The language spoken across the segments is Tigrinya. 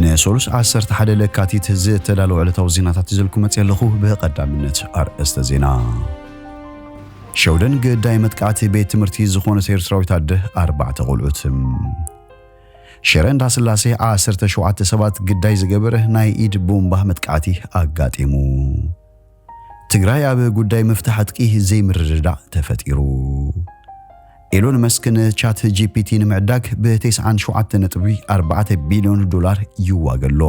ንሰሉስ ዓሰርተ ሓደ ለካቲት ዝተዳለወ ዕለታዊ ዜናታት ይዘልኩ መጽእ ኣለኹ። ብቐዳምነት ኣርእስተ ዜና። ሸውደን ግዳይ መጥቃዕቲ ቤት ትምህርቲ ዝኾነት ኤርትራዊት ኣደ ኣርባዕተ ቆልዑት። ሽረ እንዳስላሴ ዓሰርተ ሸውዓተ ሰባት ግዳይ ዝገበረ ናይ ኢድ ቦምባ መጥቃዕቲ ኣጋጢሙ። ትግራይ ኣብ ጉዳይ ምፍታሕ ዕጥቂ ዘይምርድዳእ ተፈጢሩ። ኤሎን መስክ ንቻት ጂ ፒ ቲ ንምዕዳግ ብ ተስዓን ሸውዓተ ነጥቢ ኣርባዕተ ቢልዮን ዶላር ይዋገ ኣሎ።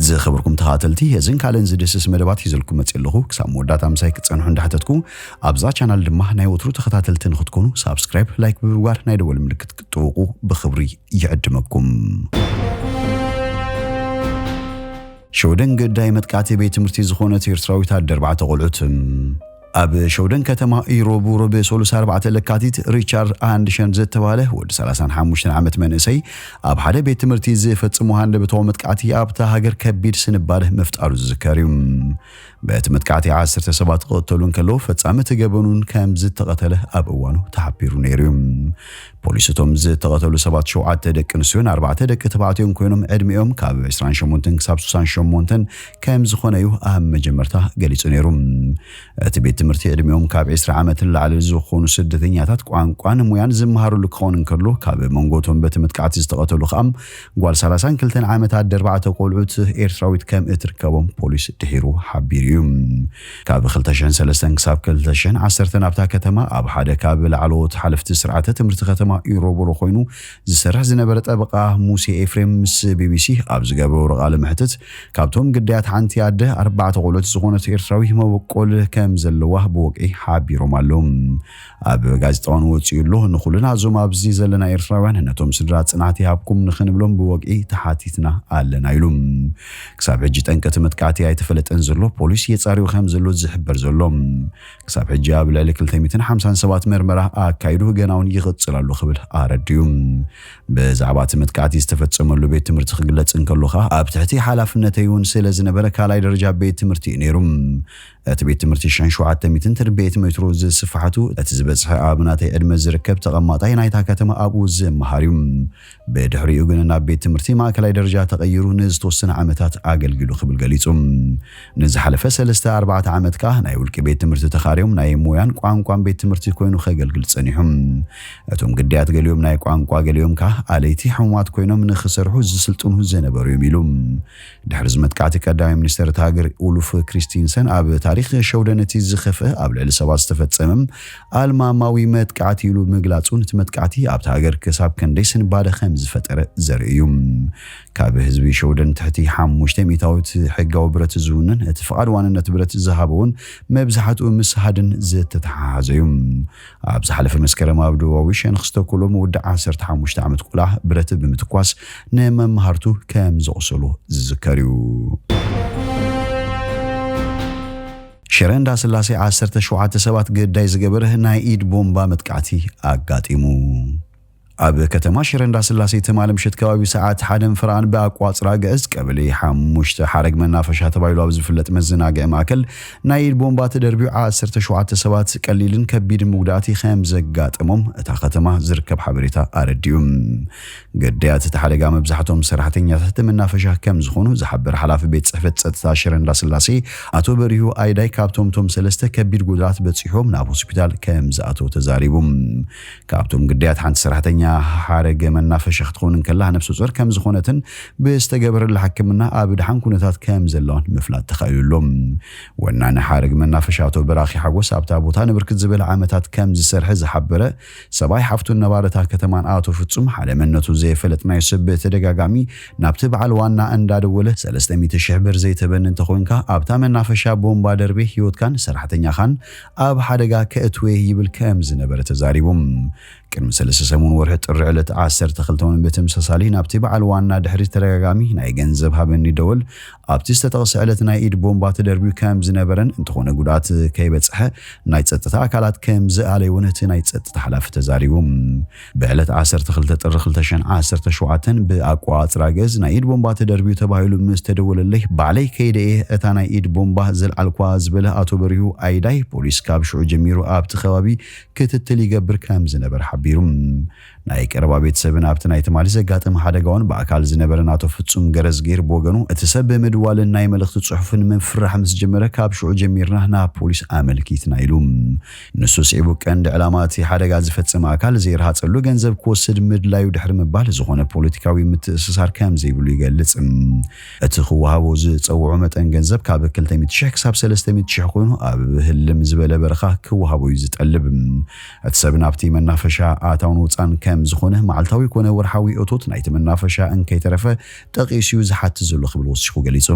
ዝኸበርኩም ተኸታተልቲ፣ እዝን ካልእን ዝድስስ መደባት ሒዘልኩም መፅእ ኣለኹ። ክሳብ መወዳእታ ምሳይ ክትፀንሑ እንዳሕተትኩ፣ ኣብዛ ቻናል ድማ ናይ ወትሩ ተኸታተልቲ ንክትኮኑ ሳብስክራይብ፣ ላይክ ብምግባር ናይ ደወል ምልክት ክትጥውቁ ብኽብሪ ይዕድመኩም። ሸውደን ግዳይ መጥቃዕቲ ቤት ትምህርቲ ዝኾነት ኤርትራዊት ኣደ ኣርባዕተ ቆልዑት። ኣብ ሸውደን ከተማ ኢሮብ ሮብ ሰሉስ ኣርባዕተ ለካቲት ሪቻርድ ኣንድሸን ዝተባህለ ወዲ ሰላሳን ሓሙሽተን ዓመት መንእሰይ ኣብ ሓደ ቤት ትምህርቲ ዝፈጽሞ ሃንደበታዊ መጥቃዕቲ ኣብታ ሃገር ከቢድ ስንባደ ምፍጣሩ ዝዝከር እዩ። በቲ መጥቃዕቲ ዓሰርተ ሰባት ክቕተሉ እንከለዉ፣ ፈጻሚ እቲ ገበኑን ከም ዝተቐተለ ኣብ እዋኑ ተሓቢሩ ነይሩ እዩ። ፖሊስ እቶም ዝተቐተሉ ሰባት ሸውዓተ ደቂ ኣንስትዮን ኣርባዕተ ደቂ ተባዕትዮን ኮይኖም፣ ዕድሚኦም ካብ ዕስራን ሸሞንተን ክሳብ ስሳን ሸሞንተን ከም ዝኾነ እዩ ኣብ መጀመርታ ገሊጹ ነይሩ። እቲ ቤት ትምህርቲ ዕድሚኦም ካብ ዕስራ ዓመት ንላዕሊ ዝኾኑ ስደተኛታት ቋንቋን ሞያን ዝመሃሩሉ ክኸውን እንከሎ፣ ካብ መንጎ እቶም በቲ መጥቃዕቲ ዝተቐተሉ ከኣ ጓል ሰላሳን ክልተን ዓመት ኣደ ኣርባዕተ ቆልዑት ኤርትራዊት ከም እትርከቦም ፖሊስ ድሒሩ ሓቢሩ እዩ። ካብ ክልተ ሽሕን ሰለስተን ክሳብ ክልተ ሽሕን ዓሰርተን ኣብታ ከተማ ኣብ ሓደ ካብ ላዕለዎት ሓለፍቲ ስርዓተ ትምህርቲ ከተማ ኢሮቦሮ ኮይኑ ዝሰርሕ ዝነበረ ጠበቃ ሙሴ ኤፍሬም ምስ ቢ ቢ ሲ ኣብ ዝገበሮ ቃለ መሕትት፣ ካብቶም ግዳያት ሓንቲ ኣደ ኣርባዕተ ቆልዑት ዝኾነት ኤርትራዊ መበቆል ከም ዘለዋ ብወግዒ ሓቢሮም ኣለዉ። ኣብ ጋዜጣ እዋን ወጺኡ ኣሎ። ንኹልና እዞም ኣብዚ ዘለና ኤርትራውያን፣ ነቶም ስድራ ጽንዓት ይሃብኩም ንኽንብሎም ብወግዒ ተሓቲትና ኣለና ኢሉ። ክሳብ ሕጂ ጠንቂ እቲ መጥቃዕቲ ኣይተፈለጠን ዘሎ፣ ፖሊስ የጻርዮ ከም ዘሎ ዝሕበር ዘሎ። ክሳብ ሕጂ ኣብ ልዕሊ ክልተ ሚእትን ሓምሳን ሰባት መርመራ ኣካይዱ፣ ገና እውን ይቕጽል ኣሎ ክብል ኣረዲኡ። ብዛዕባ እቲ መጥቃዕቲ ዝተፈጸመሉ ቤት ትምህርቲ ክግለጽ እንከሎ ከኣ፣ ኣብ ትሕቲ ሓላፍነተይ እውን ስለ ዝነበረ ካልኣይ ደረጃ ቤት ትምህርቲ እዩ ነይሩ። እቲ ቤት ትምህርቲ ሽሕን ሸውዓተ ሚእትን ትርብዒት ሜትሮ ዝስፍሓቱ፣ እቲ ዝበጽሐ ኣብ ናተይ ዕድመ ዝርከብ ተቐማጣይ ናይታ ከተማ ኣብኡ ዝመሃር እዩ። ብድሕሪኡ ግን ናብ ቤት ትምህርቲ ማእከላይ ደረጃ ተቐይሩ ንዝተወሰነ ዓመታት ኣገልጊሉ ክብል ገሊጹ። ንዝሓለፈ ሰለስተ ኣርባዕተ ዓመት ከኣ ናይ ውልቂ ቤት ትምህርቲ ተኻርዮም ናይ ሞያን ቋንቋን ቤት ትምህርቲ ኮይኑ ከገልግል ጸኒሑ። እቶም ግዳያት ገሊኦም ናይ ቋንቋ፣ ገሊኦም ከኣ ኣለይቲ ሕሙማት ኮይኖም ንኽሰርሑ ዝስልጥኑ ዝነበሩ እዮም ኢሉ። ድሕሪ እዚ መጥቃዕቲ ቀዳማይ ሚኒስተር እታ ሃገር ኡሉፍ ክሪስቲንሰን ኣብ ታሪኽ ሸውደን እቲ ዝኸፍአ ኣብ ልዕሊ ሰባት ዝተፈጸመ ኣልማማዊ መጥቃዕቲ ኢሉ ምግላጹ፣ ነቲ መጥቃዕቲ ኣብታ ሃገር ክሳብ ክንደይ ስንባደ ከም ዝፈጠረ ዘርኢ እዩ። ካብ ህዝቢ ሸውደን ትሕቲ ሓሙሽተ ሚእታዊት ሕጋዊ ብረት ዝውንን፣ እቲ ፍቓድ ዋንነት ብረት ዝሃበ እውን መብዛሕትኡ ምስ ሃድን ዝተተሓሓዘ እዩ። ኣብ ዝሓለፈ መስከረም ኣብ ደቡባዊ ሸነኽ ዝተኮሎ ወዲ ዓሰርተ ሓሙሽተ ዓመት ቆልዓ ብረት ብምትኳስ ንመምሃርቱ ከም ዘቑሰሎ ዝዝከር እዩ። ሽረ እንዳስላሴ ዓሰርተ ሸውዓተ ሰባት ግዳይ ዝገበረ ናይ ኢድ ቦምባ መጥቃዕቲ ኣጋጢሙ። ኣብ ከተማ ሽረ እንዳስላሴ ትማሊ ምሸት ከባቢ ሰዓት ሓደን ፍርቓን ብኣቋጽራ ግዕዝ ቀበሌ ሓሙሽተ ሓረግ መናፈሻ ተባሂሉ ኣብ ዝፍለጥ መዘናግዒ ማእከል ናይ ኢድ ቦምባ ተደርቢዩ ዓሰርተ ሸውዓተ ሰባት ቀሊልን ከቢድን መጉዳእቲ ከም ዘጋጠሞም እታ ከተማ ዝርከብ ሓበሬታ ኣረዲኡ። ግዳያት እቲ ሓደጋ መብዛሕትኦም ሰራሕተኛታት መናፈሻ ከም ዝኾኑ ዝሓበረ ሓላፊ ቤት ጽሕፈት ጸጥታ ሽረ እንዳስላሴ ኣቶ በሪሁ ኣይዳይ፣ ካብቶም እቶም ሰለስተ ከቢድ ጉድኣት በጺሖም ናብ ሆስፒታል ከም ዝኣተው ተዛሪቡ። ካብቶም ግዳያት ሓንቲ ሰራሕተኛ ሓረግ መናፈሻ ክትኸውን እንከላ፣ ነፍሰ ጾር ከም ዝኾነትን ብዝተገበረላ ሕክምና ኣብ ድሓን ኩነታት ከም ዘለዋን ምፍላጥ ተኻኢሉ ኣሎ። ወናኒ ሓረግ መናፈሻ ኣቶ በራኺ ሓጎስ ኣብታ ቦታ ንብርክት ዝበለ ዓመታት ከም ዝሰርሐ ዝሓበረ ሰብኣይ ሓፍቱን ነባሪ እታ ከተማን ኣቶ ፍጹም፣ ሓደ መንነቱ ዘይፈለጥ ናይ ሰብ ብተደጋጋሚ ናብቲ በዓል ዋና እንዳደወለ ሰለስተ ሚእቲ ሽሕ ብር ዘይተበኒ እንተኾይንካ ኣብታ መናፈሻ ቦምባ ደርቤ ህይወትካን ሰራሕተኛኻን ኣብ ሓደጋ ከእትወ ይብል ከም ዝነበረ ተዛሪቡ። ቅድሚ ሰለስተ ሰሙን ወርሒ ጥሪ ዕለት ዓሰርተ ክልተ እውን ብተመሳሳሊ ናብቲ በዓል ዋና ድሕሪ ተደጋጋሚ ናይ ገንዘብ ሃበኒ ደወል ኣብቲ ዝተጠቕሰ ዕለት ናይ ኢድ ቦምባ ተደርቢዩ ከም ዝነበረን፣ እንተኾነ ጉድኣት ከይበጽሐ ናይ ጸጥታ ኣካላት ከም ዝኣለይዎ ነቲ ናይ ጸጥታ ሓላፊ ተዛሪቡ። ብዕለት ዓሰርተ ክልተ ጥሪ ክልተ ሽሕን ዓሰርተ ሸውዓተን ብኣቋጽራ ገዝ ናይ ኢድ ቦምባ ተደርቢዩ ተባሂሉ ምስ ተደወለለይ፣ ባዕለይ ከይደ እየ እታ ናይ ኢድ ቦምባ ዘልዓልኳ ዝበለ ኣቶ በሪሁ ኣይዳይ፣ ፖሊስ ካብ ሽዑ ጀሚሩ ኣብቲ ከባቢ ክትትል ይገብር ከም ዝነበረ ሓቢሩ። ናይ ቀረባ ቤተሰብን ኣብቲ ናይ ትማሊ ዘጋጠመ ሓደጋውን ብኣካል ዝነበረን ኣቶ ፍጹም ገረዝጊሄር ብወገኑ፣ እቲ ሰብ ብምድዋልን ናይ መልእኽቲ ጽሑፍን ምፍራሕ ምስ ጀመረ፣ ካብ ሽዑ ጀሚርና ናብ ፖሊስ ኣመልኪትና ኢሉ። ንሱ ስዒቡ፣ ቀንዲ ዕላማ እቲ ሓደጋ ዝፈጸመ ኣካል ዘይረሃጸሉ ገንዘብ ክወስድ ምድላዩ ድሕሪ ምባል፣ ዝኾነ ፖለቲካዊ ምትእስሳር ከም ዘይብሉ ይገልጽ። እቲ ክወሃቦ ዝጸውዖ መጠን ገንዘብ ካብ ክልተ ሚእቲ ሽሕ ክሳብ ሰለስተ ሚእቲ ሽሕ ኮይኑ፣ ኣብ ህልም ዝበለ በረኻ ክወሃቦ እዩ ዝጠልብ። እቲ ሰብ ናብቲ መናፈሻ ኣታውን ውጻን ከም ዝኾነ፣ መዓልታዊ ኮነ ወርሓዊ እቶት ናይቲ መናፈሻ እንከይተረፈ ጠቒሱ እዩ ዝሓትት ዘሎ ክብል ወሲኹ ገሊጹ።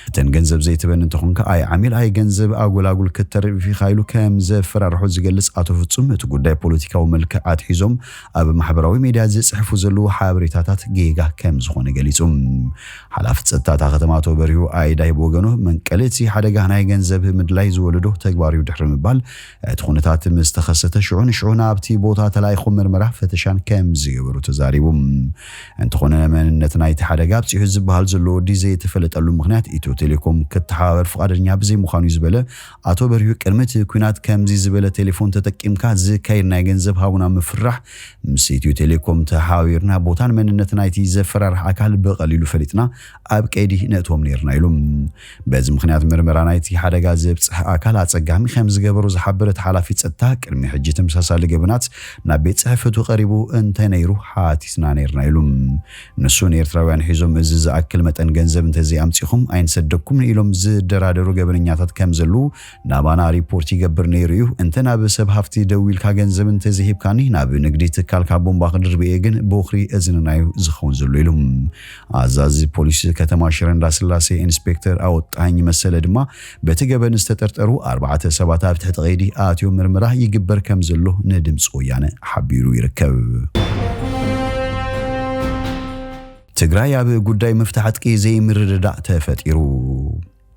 እተን ገንዘብ ዘይትበን እንተኾንካ፣ ኣይ ዓሚል ኣይ ገንዘብ ኣጎላጉል ክተርፍ ኢኻ ኢሉ ከም ዘፈራርሖ ዝገልጽ ኣቶ ፍጹም፣ እቲ ጉዳይ ፖለቲካዊ መልክዕ ኣትሒዞም ኣብ ማሕበራዊ ሚድያ ዝጽሕፉ ዘለዉ ሓበሬታታት ጌጋ ከም ዝኾነ ገሊጹ። ሓላፊ ጸጥታ እታ ከተማ ኣቶ በሪሁ ኣይዳይ ብወገኑ፣ መንቀሊ እቲ ሓደጋ ናይ ገንዘብ ምድላይ ዝወለዶ ተግባር እዩ ድሕሪ ምባል፣ እቲ ኩነታት ምስ ተኸሰተ ሽዑ ንሽዑ ናብቲ ቦታ ተላኢኹ ምርመራ ፈተሻን ከም ዝገበሩ ተዛሪቡ። እንተኾነ፣ መንነት ናይቲ ሓደጋ ኣብጺሑ ዝበሃል ዘሎ ወዲ ዘይተፈለጠሉ ምኽንያት፣ ኢትዮ ቴሌኮም ክተሓባበር ፍቓደኛ ብዘይምዃኑ እዩ ዝበለ ኣቶ በሪሁ፣ ቅድሚ እቲ ኲናት ከምዚ ዝበለ ቴሌፎን ተጠቂምካ ዝካየድ ናይ ገንዘብ ሃቡና ምፍራሕ፣ ምስ ኢትዮ ቴሌኮም ተሓባቢርና ቦታን መንነት ናይቲ ዘፈራርሕ ኣካል ብቐሊሉ ፈሊጥና ኣብ ቀይዲ ነእትዎም ነይርና ኢሉ። በዚ ምኽንያት ምርመራ ናይቲ ሓደጋ ዘብጽሕ ኣካል ኣጸጋሚ ከም ዝገበሩ ዝሓበረ እቲ ሓላፊ ጸጥታ፣ ቅድሚ ሕጂ ተመሳሳሊ ገበናት ናብ ቤት ጽሕፈቱ ቀሪቡ እንተነይሩ ሓቲትና ነይርና ኢሉ። ንሱ ንኤርትራውያን ሒዞም እዚ ዝኣክል መጠን ገንዘብ እንተዘይኣምጺኹም ኣይንሰደኩምን ኢሎም ዝደራደሩ ገበነኛታት ከም ዘለዉ ናባና ሪፖርት ይገብር ነይሩ እዩ። እንተ ናብ ሰብ ሃፍቲ ደዊልካ ገንዘብ እንተዘይሂብካኒ ናብ ንግዲ ትካልካ ቦምባ ክድርብየ ግን ቦኽሪ እዝንና እዩ ዝኸውን ዘሎ ኢሉ። ኣዛዚ ፖሊስ ከተማ ሽረ እንዳስላሴ ኢንስፔክተር ኣወጣኝ መሰለ ድማ በቲ ገበን ዝተጠርጠሩ ኣርባዕተ ሰባት ኣብ ትሕቲ ቀይዲ ኣትዮም ምርመራ ይግበር ከም ዘሎ ንድምፂ ወያነ ሓቢሩ ይርከብ። ትግራይ ኣብ ጉዳይ ምፍታሕ ዕጥቂ ዘይምርድዳእ ተፈጢሩ።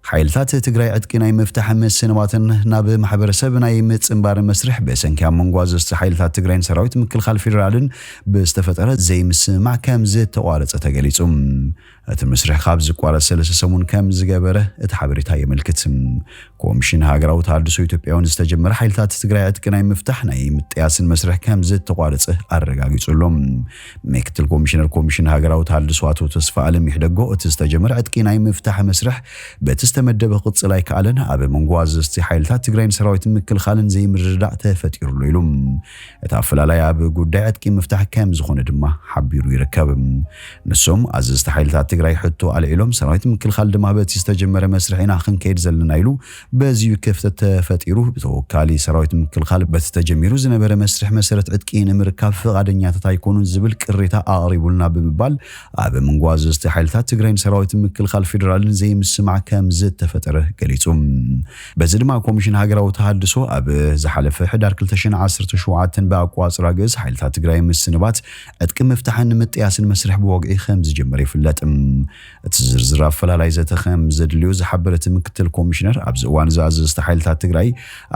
ሓይልታት ትግራይ ዕጥቂ ናይ ምፍታሕ ምስንባትን ናብ ማሕበረሰብ ናይ ምጽንባር መስርሕ ብሰንኪ ኣብ መንጎ ኣዘዝቲ ሓይልታት ትግራይን ሰራዊት ምክልኻል ፌዴራልን ብዝተፈጠረ ዘይምስምማዕ ከም ዝተቋረጸ ተገሊጹ። እቲ መስርሕ ካብ ዝቋረጽ ሰለስተ ሰሙን ከም ዝገበረ እቲ ሓበሬታ የመልክት። ኮሚሽን ሃገራዊ ተሃድሶ ኢትዮጵያ እውን ዝተጀመረ ሓይልታት ትግራይ ዕጥቂ ናይ ምፍታሕ ናይ ምጥያስን መስርሕ ከም ዝተቋረጸ ኣረጋጊጹ ኣሎ። ምክትል ኮሚሽነር ኮሚሽን ሃገራዊ ተሃድሶ ኣቶ ተስፋ ኣለም ይሕደጎ፣ እቲ ዝተጀመረ ዕጥቂ ናይ ምፍታሕ መስርሕ በቲ ዝተመደበ ክቕጽል ኣይከኣለን፣ ኣብ መንጎ ኣዘዝቲ ሓይልታት ትግራይን ሰራዊት ምክልኻልን ዘይምርድዳእ ተፈጢሩ ኣሎ ኢሉ። እቲ ኣፈላላይ ኣብ ጉዳይ ዕጥቂ ምፍታሕ ከም ዝኾነ ድማ ሓቢሩ ይርከብ። ንሶም ኣዘዝቲ ሓይልታት ትግራይ ሕቶ ኣልዒሎም፣ ሰራዊት ምክልኻል ድማ በቲ ዝተጀመረ መስርሕ ኢና ክንከይድ ዘለና ኢሉ። በዚዩ ክፍተት ተፈጢሩ፣ ብተወካሊ ሰራዊት ምክልኻል በቲ ተጀሚሩ ዝነበረ መስርሕ መሰረት ዕጥቂ ንምርካብ ፍቓደኛታት ኣይኮኑን ዝብል ቅሬታ ኣቕሪቡልና ብምባል ኣብ መንጎ ኣዘዝቲ ሓይልታት ትግራይን ሰራዊት ምክልኻል ፌዴራልን ዘይምስማዕ ከም ዝተፈጠረ ገሊጹ። በዚ ድማ ኮሚሽን ሃገራዊ ተሃድሶ ኣብ ዝሓለፈ ሕዳር ክልተ ሽሕን ዓሰርተ ሸውዓተን ብኣቋጽራ ግእዝ ሓይልታት ትግራይ ምስንባት ዕጥቂ ምፍታሕን ንምጥያስን መስርሕ ብወግዒ ከም ዝጀመረ ይፍለጥ። እቲ ዝርዝር ኣፈላላይ ዘተ ከም ዘድልዮ ዝሓበረ እቲ ምክትል ኮሚሽነር፣ ኣብዚ እዋን እዚ ኣዘዝቲ ሓይልታት ትግራይ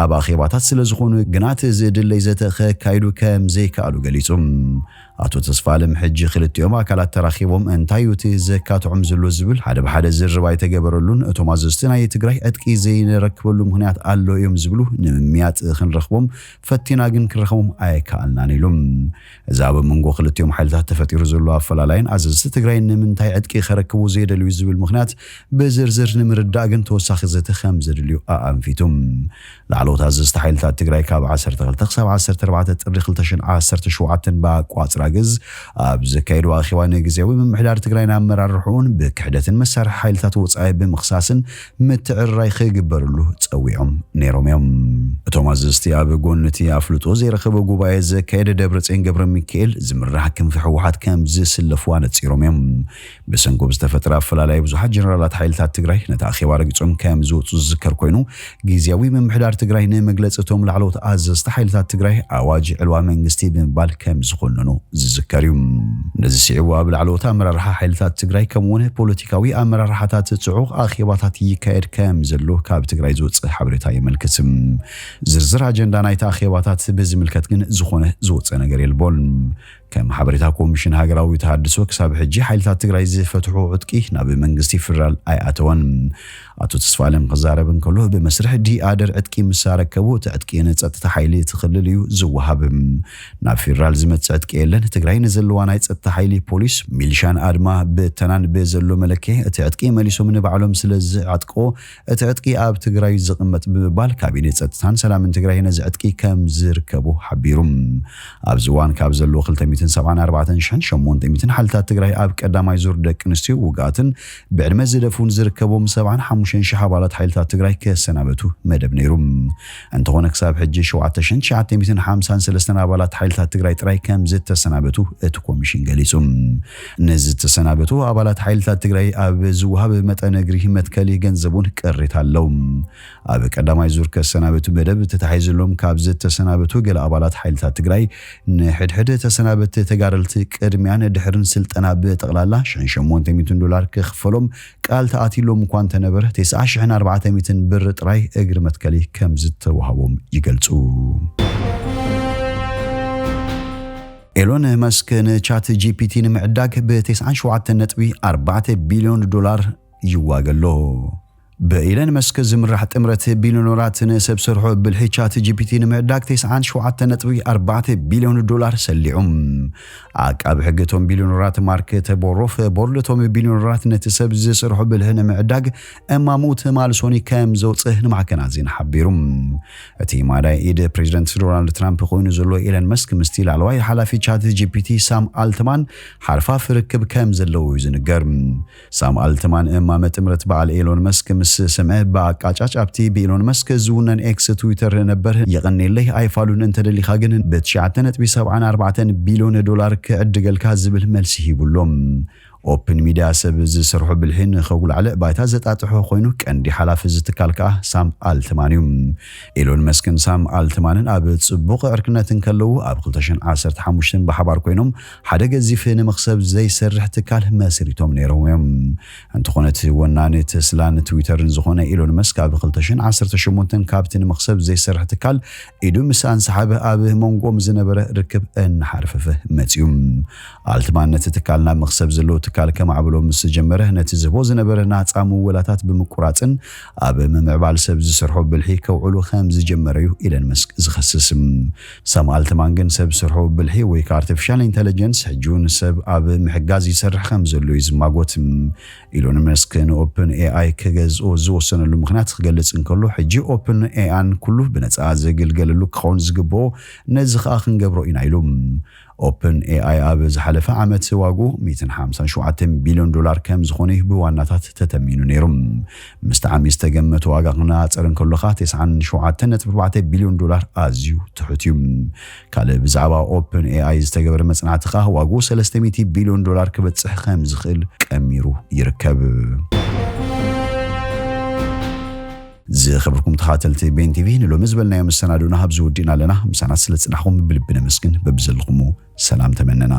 ኣብ ኣኼባታት ስለ ዝኾኑ ግና እቲ ዝድለይ ዘተ ከካይዱ ከም ዘይከኣሉ ገሊጹ። ኣቶ ተስፋ ኣለም ሕጂ ክልቲኦም ኣካላት ተራኺቦም እንታይ እዩ እቲ ዘካትዖም ዘሎ ዝብል ሓደ ብሓደ ዝርርብ ኣይተገበረሉን። እቶም ኣዘዝቲ ናይ ትግራይ ዕጥቂ ዘይንረክበሉ ምኽንያት ኣሎ እዮም ዝብሉ ንምምያጥ ክንረኽቦም ፈቲና ግን ክንረኽቦም ኣይከኣልናን ኢሉ። እዚ ኣብ መንጎ ክልቲኦም ሓይልታት ተፈጢሩ ዘሎ ኣፈላላይን ኣዘዝቲ ትግራይ ንምንታይ ዕጥቂ ከረክቡ ዘይደልዩ ዝብል ምኽንያት ብዝርዝር ንምርዳእ ግን ተወሳኺ ዘተ ከም ዘድልዩ ኣኣንፊቱ። ላዕለዎት ኣዘዝቲ ሓይልታት ትግራይ ካብ ዓሰርተ ክልተ ክሳብ ዓሰርተ ኣርባዕተ ጥሪ ክልተ ሽሕን ዓሰርተ ሸውዓተን ብኣቋጽራ ግእዝ ኣብ ዘካየድዎ ኣኼባ ንግዝያዊ ምምሕዳር ትግራይን ኣመራርሕኡን ብክሕደትን መሳርሒ ሓይልታት ወጻኢ ብምኽሳስን ምትዕርራይ ክግበርሉ ጸዊዖም ነይሮም እዮም። እቶም ኣዘዝቲ ኣብ ጎኒ እቲ ኣፍልጦ ዘይረኸበ ጉባኤ ዘካየደ ደብረጽዮን ገብረ ሚካኤል ዝምራሕ ክንፊ ህወሓት ከም ዝስለፉ ኣነጺሮም እዮም። ብሰንኮ ዝተፈጥረ ኣፈላላይ ብዙሓት ጀነራላት ሓይልታት ትግራይ ነቲ ኣኼባ ረጊጾም ከም ዝወጹ ዝዝከር ኮይኑ፣ ግዝያዊ ምምሕዳር ትግራይ ንመግለጺ እቶም ላዕለዎት ኣዘዝቲ ሓይልታት ትግራይ ኣዋጅ ዕልዋ መንግስቲ ብምባል ከም ዝኾነኑ ዝዝከር እዩ። ነዚ ስዒቡ ኣብ ላዕለዎት ኣመራርሓ ሓይልታት ትግራይ ከምኡውን ፖለቲካዊ ኣመራርሓታት ጽዑቕ ኣኼባታት ይካየድ ከም ዘሎ ካብ ትግራይ ዝወጽእ ሓበሬታ የመልክት። ዝርዝር ኣጀንዳ ናይቲ ኣኼባታት ብዝምልከት ግን ዝኾነ ዝወጸ ነገር የልቦን። ከም ሓበሬታ ኮሚሽን ሃገራዊ ተሃድሶ፣ ክሳብ ሕጂ ሓይልታት ትግራይ ዝፈትሑ ዕጥቂ ናብ መንግስቲ ፌደራል ኣይኣተወን። ኣቶ ተስፋለም ክዛረብ እንከሎ፣ ብመስርሕ ዲኣደር ዕጥቂ ምስ ኣረከቡ፣ እቲ ዕጥቂ ንጸጥታ ሓይሊ እቲ ክልል እዩ ዝወሃብ። ናብ ፌደራል ዝመጽእ ዕጥቂ የለን። ትግራይ ንዘለዋ ናይ ጸጥታ ሓይሊ፣ ፖሊስ፣ ሚሊሻን ኣድማ ብተናን ብዘሎ መለክዒ፣ እቲ ዕጥቂ መሊሶም ንባዕሎም ስለ ዝዓጥቅዎ፣ እቲ ዕጥቂ ኣብ ትግራይ ዝቕመጥ ብምባል፣ ካቢኔ ጸጥታን ሰላምን ትግራይ ነዚ ዕጥቂ ከም ዝርከቡ ሓቢሩ። ኣብዚ እዋን ካብ ዘለዉ ክልተ ሚእትን ሰብዓን ኣርባዕተን ሽሕን ሸሞንተ ሚእትን ሓይልታት ትግራይ፣ ኣብ ቀዳማይ ዙር ደቂ ኣንስትዮ ውግኣትን ብዕድመ ዝደፍኡን ዝርከቦም ሰብዓን ሓሙሽተን ሽሕ ኣባላት ሓይልታት ትግራይ ክሰናበቱ መደብ ነይሩ። እንተኾነ፣ ክሳብ ሕጂ ሸውዓተ ሽሕን ትሽዓተ ሚእትን ሓምሳን ሰለስተን ኣባላት ሓይልታት ትግራይ ጥራይ ከም ዝተሰናበቱ እቲ ኮሚሽን ገሊጹ። ንዝተሰናበቱ ኣባላት ሓይልታት ትግራይ ኣብ ዝወሃብ መጠነ እግሪ መትከሊ ገንዘብ እውን ቅሬታ ኣለዉ። ኣብ ቀዳማይ ዙር ከሰናበቱ መደብ ተታሒዝሎም ካብ ዝተሰናበቱ ገለ ኣባላት ሓይልታት ትግራይ፣ ንሕድሕድ ተሰናበቲ ተጋደልቲ ቅድሚያን ድሕርን ስልጠና ብጠቕላላ ሽሕን ሸሞንተ ሚእትን ዶላር ክኽፈሎም ቃል ተኣትዩሎም እኳ እንተነበረ፣ ተስዓ ሽሕን ኣርባዕተ ሚእትን ብር ጥራይ እግሪ መትከሊ ከም ዝተዋህቦም ይገልጹ። ኤሎን መስክ ንቻት ጂ ፒ ቲ ንምዕዳግ ብ ተስዓን ሸውዓተን ነጥቢ ኣርባዕተ ቢልዮን ዶላር ይዋገ ኣሎ። ብኢለን መስክ ዝምራሕ ጥምረት ቢልዮነራት ንሰብ ሰርሖ ብልሒ ቻት ጂ ፒ ቲ ንምዕዳግ ተስዓን ሸውዓተን ነጥቢ ኣርባዕተ ቢልዮን ዶላር ሰሊዑ። ዓቃቢ ሕጊ እቶም ቢልዮነራት ማርክ ተቦሮፍ፣ ቦርድ እቶም ቢልዮነራት ነቲ ሰብ ዝሰርሖ ብልሒ ንምዕዳግ እማሙ ትማል ሶኒ ከም ዘውፅእ ንማዕከናት ዜና ሓቢሩ። እቲ ማዳይ ኢድ ፕሬዚደንት ዶናልድ ትራምፕ ኮይኑ ዘሎ ኤለን መስክ ምስቲ ላዕለዋይ ሓላፊ ቻት ጂ ፒ ቲ ሳም ኣልትማን ሓርፋፍ ርክብ ከም ዘለዎ እዩ ዝንገር። ሳም ኣልትማን እማመ ጥምረት በዓል ኤሎን መስክ ምስ ሰምዐ፣ ብኣቃጫጭ ኣብቲ ብኤሎን መስክ ዝውነን ኤክስ፣ ትዊተር፣ ነበር፣ "የቐኔለይ፣ ኣይፋሉን፣ እንተደሊኻ ግን ብትሽዓተ ነጥቢ ሰብዓን ኣርባዕተን ቢልዮን ዶላር ክዕድገልካ" ዝብል መልሲ ሂቡሎም። ኦፕን ሚድያ ሰብ ዝሰርሖ ብልሒ ንኸጉላዕልዕ ባይታ ዘጣጥሖ ኮይኑ፣ ቀንዲ ሓላፊ እዚ ትካል ከኣ ሳም ኣልትማን እዩ። ኤሎን መስክን ሳም ኣልትማንን ኣብ ጽቡቕ ዕርክነት እንከለዉ፣ ኣብ ክልተ ሽሕን ዓሰርተ ሓሙሽተን ብሓባር ኮይኖም ሓደ ገዚፍ ንመኽሰብ ዘይሰርሕ ትካል መስሪቶም ነይሮም እዮም። እንተኾነ፣ እቲ ወናኒ ተስላን ትዊተርን ዝኾነ ኤሎን መስክ ኣብ ክልተ ሽሕን ዓሰርተ ሸሞንተን ካብቲ ንመኽሰብ ዘይሰርሕ ትካል ኢዱ ምስ ኣንሰሓበ፣ ኣብ መንጎም ዝነበረ ርክብ እናሓርፈፈ መጺኡ። ኣልትማን ነቲ ትካል ናብ መኽሰብ ዘለዎ ትካል ከማዕብሎ ምስ ጀመረ፣ ነቲ ዝህቦ ዝነበረ ናጻ ምወላታት ብምቁራጽን ኣብ ምምዕባል ሰብ ዝሰርሖ ብልሒ ከውዕሉ ከም ዝጀመረ እዩ ኤለን መስክ ዝኸስስ። ሳም ኣልትማን ግን ሰብ ዝሰርሖ ብልሒ ወይ ከኣ ኣርቲፊሻል ኢንተለጀንስ ሕጂ እውን ሰብ ኣብ ምሕጋዝ ይሰርሕ ከም ዘሎ እዩ ዝማጎት። ኤሎን መስክ ንኦፕን ኤ ኣይ ክገዝኦ ዝወሰነሉ ምኽንያት ክገልጽ እንከሎ፣ ሕጂ ኦፕን ኤ ኣይ ኩሉ ብነጻ ዝግልገለሉ ክኸውን ዝግብኦ፣ ነዚ ከኣ ክንገብሮ ኢና ኢሉ። ኦፕን ኤ ኣይ ኣብ ዝሓለፈ ዓመት ዋግኡ ሚእትን ሓምሳን ሸውዓተን ቢልዮን ዶላር ከም ዝኾነ እዩ ብዋናታት ተተሚኑ ነይሩ። ምስቲ ዓሚ ዝተገመተ ዋጋ ክነጻጸር እንከሎ ከኣ፣ ተስዓን ሸውዓተን ነጥቢ ኣርባዕተ ቢልዮን ዶላር ኣዝዩ ትሑት እዩ። ካልእ ብዛዕባ ኦፕን ኤ ኣይ ዝተገበረ መጽናዕቲ ከኣ፣ ዋግኡ ሰለስተ ሚእቲ ቢልዮን ዶላር ክበጽሕ ከም ዝኽእል ቀሚሩ ይርከብ። ዝኸበርኩም ተኸታተልቲ ቤን ቲ ቪ፣ ንሎሚ ዝበልናዮ መሰናዶና ኣብዚ ወዲእና ኣለና። ምሳና ስለ ዝጸናሕኩም ብልቢ ነመስግን። በብዘለኹሞ ሰላም ተመነና።